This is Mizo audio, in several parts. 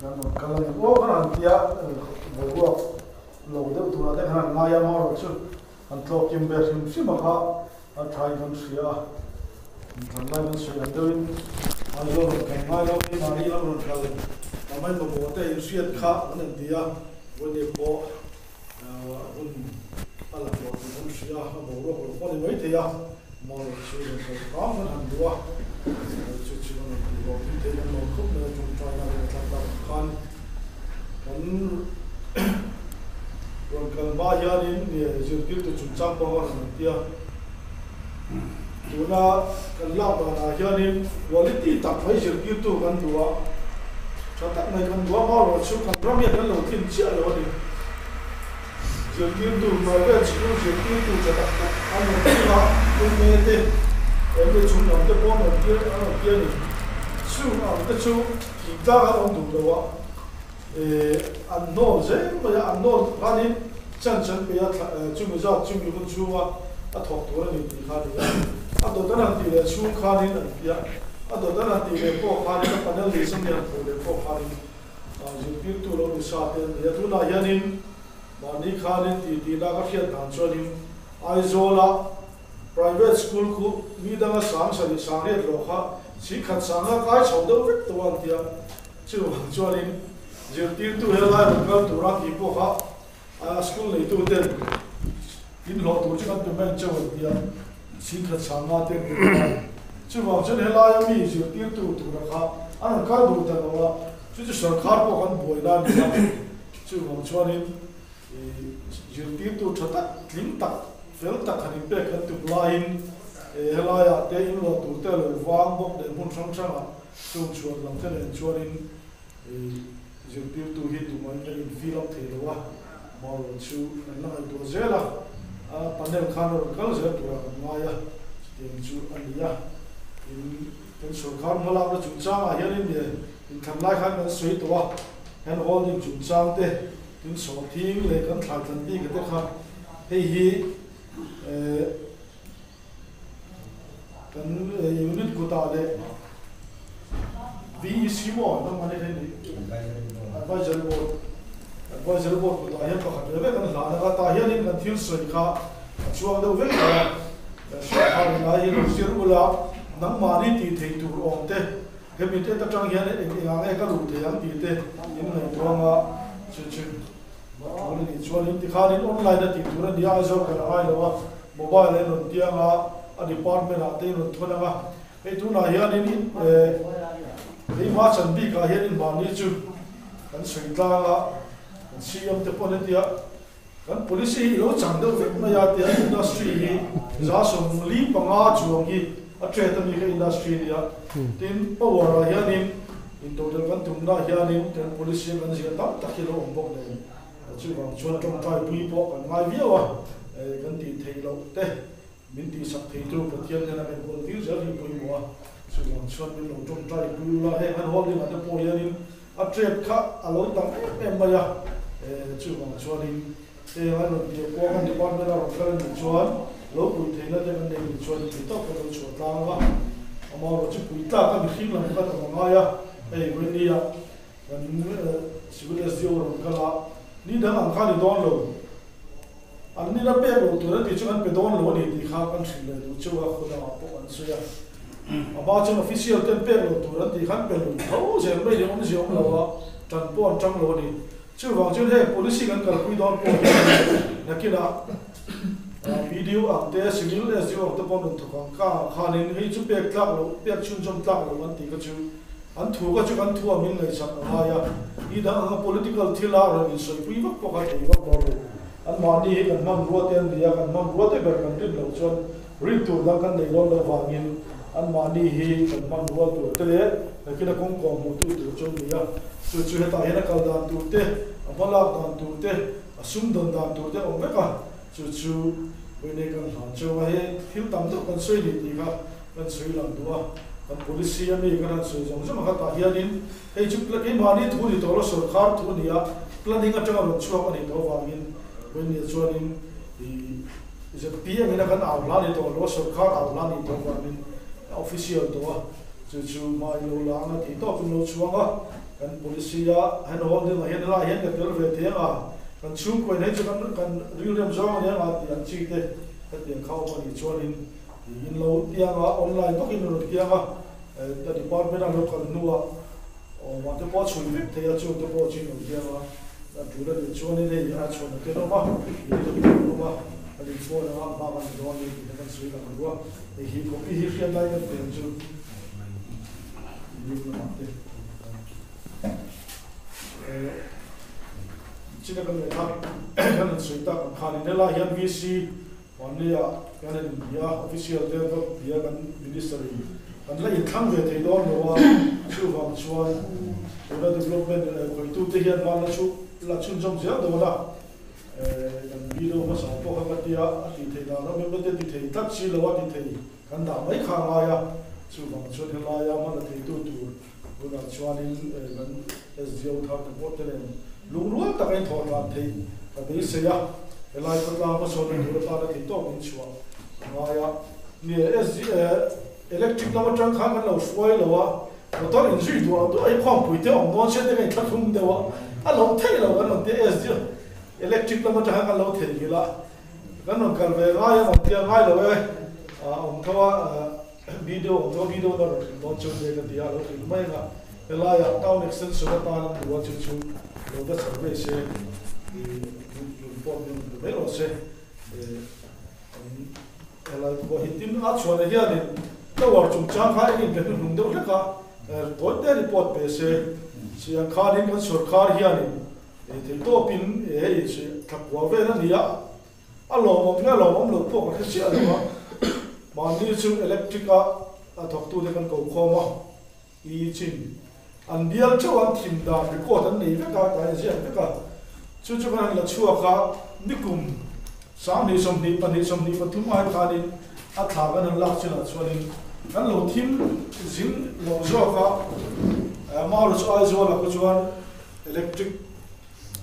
Kan rawn kal a ni aw kan han tia boruak lo deuh turah te khan an ngai a, amaherawhchu an tlawhkim ve hrim hrim a kha a thain kan hria a, inthlan lai kan sawi ang deuhin Aizawl rawn kal ngai lo keimahni lam rawn kal tam a inmamawh te inhriat kha kan han ti a, Vawini pawh hun a la hlawh tih kan hria a, boruak lo pawh a ni maithei a, amaherawhchu rawn kal hram kan han duh a, chu chu kan rawn tih hlawh thin thei kan lawm khawp mai a, tawngtaina kan thlak tak ang khan kan rawn kal hma hianin zirtirtu chungchang pawh a rawn ti a, tuna kan lak danah hianin quality tak mai zirtirtu kan duh a, tha tak mai kan duh a, amaherawhchu kan ram hian kan lo tlin chiah lo a ni. Zirtirtu private school zirtirtu tha tak tak an rawn tir a, MA te, MA chung lam te pawh an rawn tir an rawn tir a ni. Chung ang te chu thingtlang an awm duh lo a. An hnawl zel mai a, an hnawl khanin chance an pe a, chumi zat chumi hun chhunga a thawk tur a ni tih kha a ni a. A dawt an han tih leh chhung khanin an ti a, a dawt an han tih leh pawh khanin a panel leh sawmi han hmuh leh pawh khanin zirtirtu lo ni sa te an ni a. Tunah hianin mahni khanin tih tihna ka hriat dan chuanin Aizawla private school khu mi danga sang sarih sang riat loh kha singkhat sanga kai chho deuh vek tawh a an ti a. Chuvang chuanin zirtirtu helai rawn kal tura tih pawh kha a school neituten in hlawh tur chu kan pe mai ang cheu an ti a, singkhat sanga te an ti bawk a. Chuvang chuan helaia mi zirtirtu tura kha an rawn kal duh ta lo a, chu chu sorkar pawh kan buai la a ni a. Chuvang chuanin zirtirtu tha tak, tling tak, fel tak han inpek kan tum laiin helaiah te inluah tur te lo vang bawk leh hmun hrang hrangah Chung chhuan lam te nen chuanin zirtirtu hi tumah in kan in fill up thei lo a, amaherawh chu kan la ngaihtuah zel a, panel khan a rawn kal zel turah kan ngai a, chutiang chu a ni a. Tin, kan sorkar hmalakna chungchangah hianin inthlan lai khan kan sawi tawh a, hand holding chungchang te, tin sawhthing leh kan thlai tlan bik te kha hei hi Kan unit kutah leh VEC maw an awm a ni hei ni Advisory Board Advisory Board kutah hian pakhat ve ve kan hlan a, tah hianin kan thil sawi kha a chuang deuh vek lo a, kan hriat phak in ai hi lo zir ula nangmahni tih theih tur awm te hemi te atang hian eng engah nge ka luh thei ang tih te in ngaihtuah anga chu chu tul a nih chuanin tikhanin online a tih tur a ni a, Aizawl kal a ngai lo a. Mobile a inrawn tiang a, a department ah te inrawn thawn ang a, hei tunah hianin eh keimah chan bikah hianin mahni chu kan sawi tlang a, kan CM te pawn hetia kan policy hi ilo chang deuh vek mai a tia industry hi 145 chuang hi a trade ami kha industry a nia, tin power ah hianin intodelh kan tumna hianin kan policy a kan ziah tam tak hi alo awm bawk nen. Chuvang chuan tawngtaipui pawh kan ngai viau a, kan tih theih loh te min tihsak theitu Pathian hian a enkawl tir zel hi pawimawh a, chuvang chuan min lo tawngtaipui ula, heng han holding-ah te pawh hianin a trade kha a lo tam em em mai a, chuvang chuanin heng an rawn tih pawh kan department a rawn kal a nih chuan lo pui theihna te kan nei nih chuan tih tawk kan lo chhuah tlang ang a, amaherawhchu pui tlak a mihring lam kha kan awm a ngai a, hei Wendy-a Kan Civil SDO rawn kal a, ni dang ang kha ni dawn lo, an nila pek loh tur an tih chu kan pe dawn lo a ni tih kha kan hrilh leh duh cheu a, khaw dangah pawh an sawi a. A hma chuan official ten pek loh tur an tih khan pe lui tho zel mai ni awmzia awm lo a, tan pawh an tang lo a ni. Chuvang chuan heng policy kan kalpui dawn pawh hian nakinah BDO ang te, Civil SDO ang te pawh an rawn thawk ang kangah khanin hei chu pek tlak loh, pek chhunzawm tlak loh an tih kha chu An thu kha chu kan thu a min ngaihsak a ngai a, ni dang anga political thila rawn insawipui vak pawh kha thei vak dawn lo. Anmahni hi kan hmanrua te an ni a, kan hmanrua te ber kan rin loh chuan rin tur dang kan nei dawn lo vangin anmahni hi kan hmanrua tur te leh nakina kawng kawng hmuhtu tur chu an ni a. Chu chu hetah hian a kal dan tur te, a hmalak dan tur te, a sumdawn dan tur te a awm vek a, chu chu vawiin kan hlan cheu a, hei thil tam deuh kan sawi ni tih kha Kan sawi lang duh a, kan policy a mi kan han sawi zawng zawng a khatah hianin hei chu keimahni thu ni tawh lo sorkar thu a ni a, planning atanga rawn chhuak a nih tawh avangin vawinia chuanin ih zpm ina kan au hla ni tawh lo a, sorkar au hla nih tawh avangin a official tawh a, chu chu hma in lo la ang a tih tawpin lo chhuang a. Kan policy a hand holding ah hian helaiah hian ka tel ve thei ang a, kan chhungkaw in hei chu kan kan rilrem zawng a ni ang a tih ang chi te hetiang kha awm a nih chuanin in lo tiang a, online bawkin in rawn tiang a, the department a lo kal hnuah awmah te pawh a chhui vek thei a, chung te pawh chu in lo tiang a, a tul a nih chuanin hei a chhuahna te an awm a, in lo tiang an awm a, a nih phone anga hma kan la dawn a ni tih te kan sawi lang ru a, hei hi copy hi hriat lai kan pen chu. China kan leh kha kan han sawi tak ang khan in helai hian VC Wanlei ah kan han inbia a, official te va bia kan minister in kan la inthlang ve thei dawn lo a, chuvang chuan tuna development khawihtu te hian van la chu la chhunzawm zel dawn a, kan video hmasa pawh kha ka tia a tih theih dan ram em te ti thei tlat si lo a ti thei. Kan dah mai kha a ngai a, chuvang chuan helaia hman a theitu tur hunah chuanin kan SDO thar te pawh te nen lungrual taka inthawh tlan theih ka beisei a, helai khawtlang hmasawnna tur atana thei tawk in chhuah a ngai a. Nia, SD electric lam atang khan kan lo hruai lo a, motor inzui duah duah hi khawmpui te awm dawn se te ka inthlahlum deuh a, a lo theih lo kan rawn tia SDO electric lam atang khan kan lo theihnghilh a. Kan rawn kal ve ngai a awm tia ngai lo e, a awm tho a video awm tho a video na rawn hrilh dawn chu nia ka ti a, a lo hrilh mai ang a, helaiah town extension atan an duh a chu chu lo va survey se i lun pawh min rawn pe mai rawh se kan helai khua hi tin a chhuahna hianin tower chungchang kha eng in pe hnuhnung deuh hlek a tawi te report pe se siang khanin kan sorkar hianin Ei thei tawpin hei thla kua vel a ni a, a lawmawm nge lawmawm lo pawh ka hre chiah lo a, mahni chu electric a a thawktute kan ko khawm a, i chin an bial theuh an thim dan record an nei vek a, tlai ziak vek a, chu chu kan han la chhuak a, nikum 2020 20 23 ai khanin a thla kan han lak chinah chuanin kan lo thim zing lo zawk a, Maurus Aizawl ah kha chuan Electric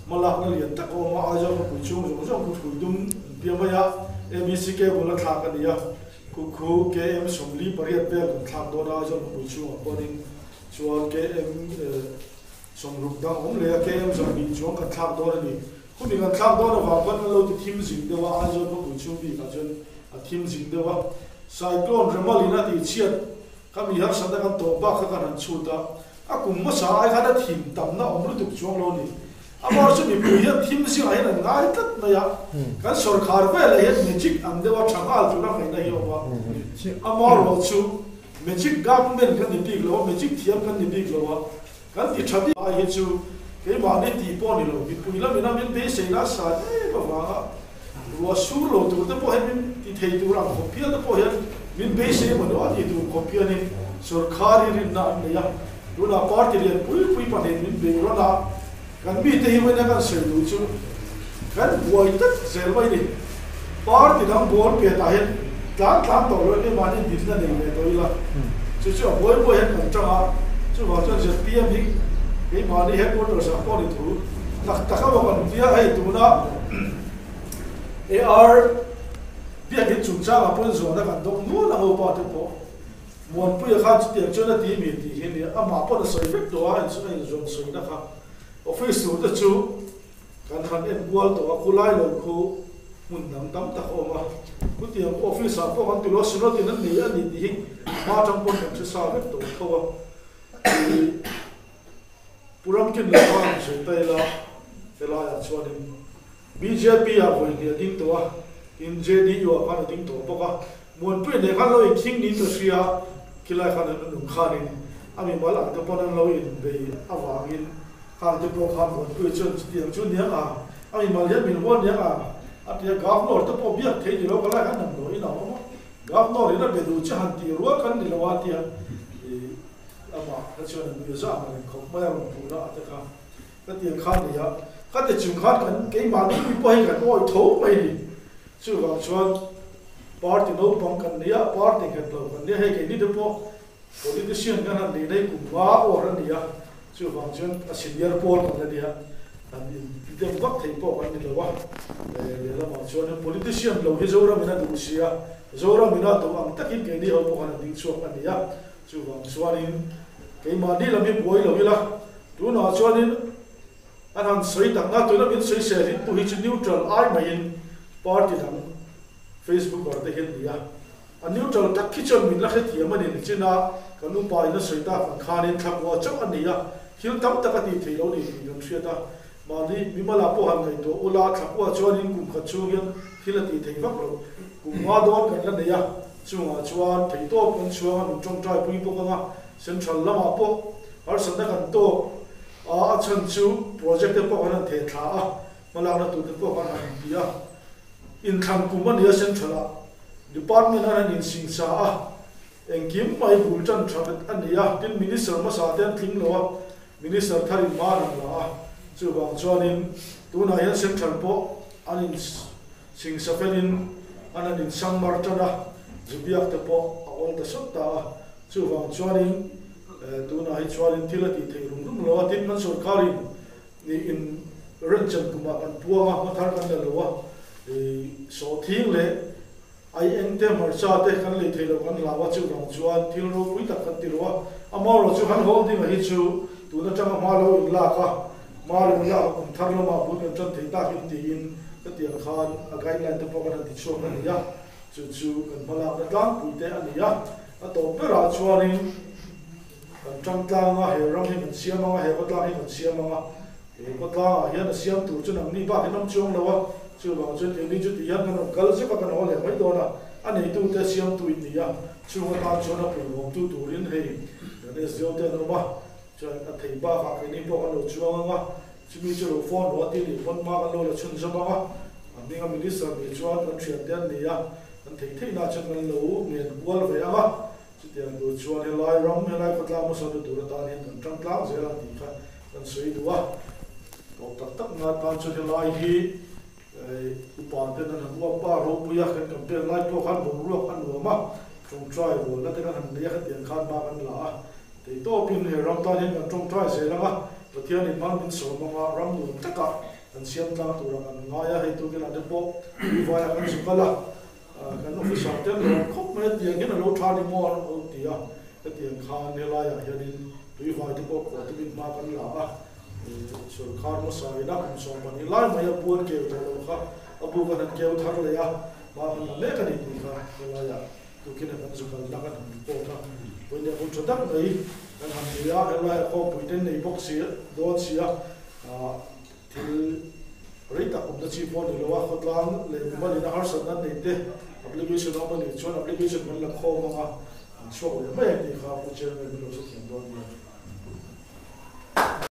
hmalakna lian tak a awm a, Aizawl khawpui chhung zawng zawng khu thui dum an piang mai a, ABC cable a thlak a ni a, khu khu KM 48 vel kan thlak dawn a, Aizawl khawpui chhungah pawhin chuan KM 60 dang a awm leh a, KM 20 chuang kan thlak dawn a ni. Khumi kan thlak dawn avang khan an lo ti thim zing deuh a, Aizawl khawpui chhung bikah chuan a thim zing deuh a, Cyclone Remalin a tihchhiat kha mi harsatna kan tawh bak kha kan han chhut a, A kum hmasa ai khan a thim tamna awm lutuk chuang lo a ni. Amah chu mipui hian thim zingah hian an ngai tlat mai a, kan sawrkhar velah hian magic ang deuha tha nghal tura ngaihna hi a awm a. Amaherawh chu magic government kan ni bik lo a, magic thiam kan ni bik lo a, kan ti tha bik ai hi chu keimahni tih pawh a ni lo, mipui lamin a min beiseina a san em avanga ruah sur lo tur te pawh hian min ti thei tur ang khawp hial te pawh hian min beisei emaw ni aw tih tur khawp hianin sorkar hi rinna an nei a, tunah party lian pui pui pahnih min bei rawn a, kan mite hi vawiin a kan sawi duh chu kan buai tlat zel mai ni. Party dang ball pe tah hian tlan tlan tawh lo emaw mahni dinna nei ve tawh ila chu chu a buai buai hian kan tang a, chuvang chuan zpm hi keimahni headquarters ah pawh ni thu tak tak emaw kan tia hei tuna AR biakin chungchangah pawhin zawhna kan dawk nual ang upa te pawh Muanpuia khan chutiang chuan a ti mi tih hi nia amah pawn a sawi vek tawh a a inzawm sawina kha office tur te chu Kan han en kual tawh a, khulai lo khu hmun dang tam tak a awm a, chutiang khu office ah pawh kan ti lo a, synod in an nei a ni tih hi hma atang pawn kan hre sa vek tawh tho a, ih Pu Ramkin lo khan an sawi ta ila helai ah chuanin bjp ah vawi hnih a ding tawh a, tin JDU ah khan a ding tawh bawk a, Muanpuia nen khan lo inkhing niin ka hria a, khilai khan an nung khanin a mimal ang te pawn an lo inbei avangin Khang te pawh khan Muanpuia chuan chutiang chu niang a, a mimal hian min huan niang a, a ti a, Governor te pawh biak thei ni lo ka lai khan damdawi in a awm a, Governor in a be duh che han tih rual kan ni lo a ti a, ih amah kha chuan a nui zah ang reng khawp mai a rawn puh na a te kha ka ti ang khan ni a, ka ti chung khan kan keimahni pui pawh hi kan awih tho mai ni, chuvang chuan party naupang kan nia, party nghet lo kan nia, hei keini te pawh Politician kan han nih na hi kum nga awr a ni a, chuvang chuan a senior pawl kan la ni a, han indem vak thei pawh kan ni lo a, lehlamah chuan politician lo hi Zoramin a duh si a, Zoramin a duh ang takin keini ho pawh khan an ding chhuak a ni a, chuvang chuanin keimahni lam hi buai lo ila. Tunah chuanin an han sawi tak na, tuna min sawi sel hi tu hi chu neutral ai maiin party dang Facebooker te hian ni a. A neutral tak khi chuan min la hrethiam a ni nichin a, kan upa in a sawi tak ang khanin thlakua chauh a ni a, thil tam tak a tih theih lo ni tih kan hriat a. Mahni mimala pawh han ngaihtuah ula, thlakua chuanin kum khat chhung hian thil a tih theih vak lo. Kum nga dawn kan la nei a, chungah chuan theihtawp kan chhuang a, min tawngtai pui bawk ang a, Central lamah pawh harsatna kan tawk a, a chhan chu project te pawh kan han theh thla a, hmalakna tur te pawh kan han inti a. Inthlan kum a ni a, Central ah Department an han insingsa a, engkim mai bul tan tha vet a ni a, tin Minister hmasa te an tling lo a, Minister thar in hma an han la a, chuvang chuanin tunah hian Central pawh an insingsa felin an han insangmar tan a, Zubiak te pawh a awl ta sawt ta a, chuvang chuanin tunah hi chuanin thil a tih theih rum rum lo a, tin kan sorkarin Ni in renchan kumah kan puang a, hmathar kan la lo a, sawhthing leh ai eng te hmarcha te kan lei thei lo kan hlau a, chuvang chuan thil ropui tak kan ti lo a, amaherawh chu han holding a hi chu tun atanga hma lo in lak a, hma lo in lak a kum thar lamah bul kan tan thei tak in tiin ka tiang khan a guideline te pawh kan han ti chhuak a ni a, chu chu kan hmalakna tlangpui te a ni a, a tawp berah chuanin. Kan tang tlang a, he ram hi kan siam ang a, he khawtlang hi kan siam ang a, he khawtlangah hian a siam tur chu nangni bak in awm chuang lo a, chuvang chuan keini chu tih hian kan rawn kal zek a, kan haw leh mai dawn a, a neitute siamtu in ni a, chung atan chuan a puihawmtu turin hei kan SDO te an awm a, chuan a thei bakah keini pawh kan lo chuang ang a, chumi chu lo phone rawh a ti nih pawn hma kan lo la chhunzawm ang a, a hminga minister nih chuan kan thiante an ni a, kan thei theihna chuan kan lo ngen kual ve ang a. Chutiang tur chuan helai ram, helai khawtlang hmasawnna tur atan hian kan tang tlang zel a tih kha kan sawi duh a. Tawp tak tak na atan chuan helai hi upa ten an han uap pa ropui a, kan campaign lai pawh khan boruak a nuam a, tawngtai rualna te kan han nei a, khatiang khan hma kan la a. Theitawpin he ram tan hian kan tawngtai zel ang a, Pathianin hmang min sawm ang a, ram nuam takah kan siam tlang turah kan ngai a, hei tukin ah te pawh Uivaia kan zu kal a. Kan officer te an lo awm khawp mai a, tiang hian a lo tha ni maw an lo ti a, hetiang khan helaiah hianin tuivai te pawh khuah tumin hma kan la a, sorkar hmasa ina kum 12 lai mai a buan keu tawh lo kha a buk an han keu thar leh a, hma kan la mek a ni tih kha helaiah tukin a kan zu kalna kan han report a, pawimawh hun tha tak mai kan han nei a, helaiah khawmpui te an nei bawk si dawn si a, Thil rei tak awmna chi pawh a ni lo a, khawtlang leh mimalin a harsatna an nei te application a awm a nih chuan application kan la khawm ang a, an chhuak leh mai ang tih kha Pu Chairman min lo hrethiam dawn nia.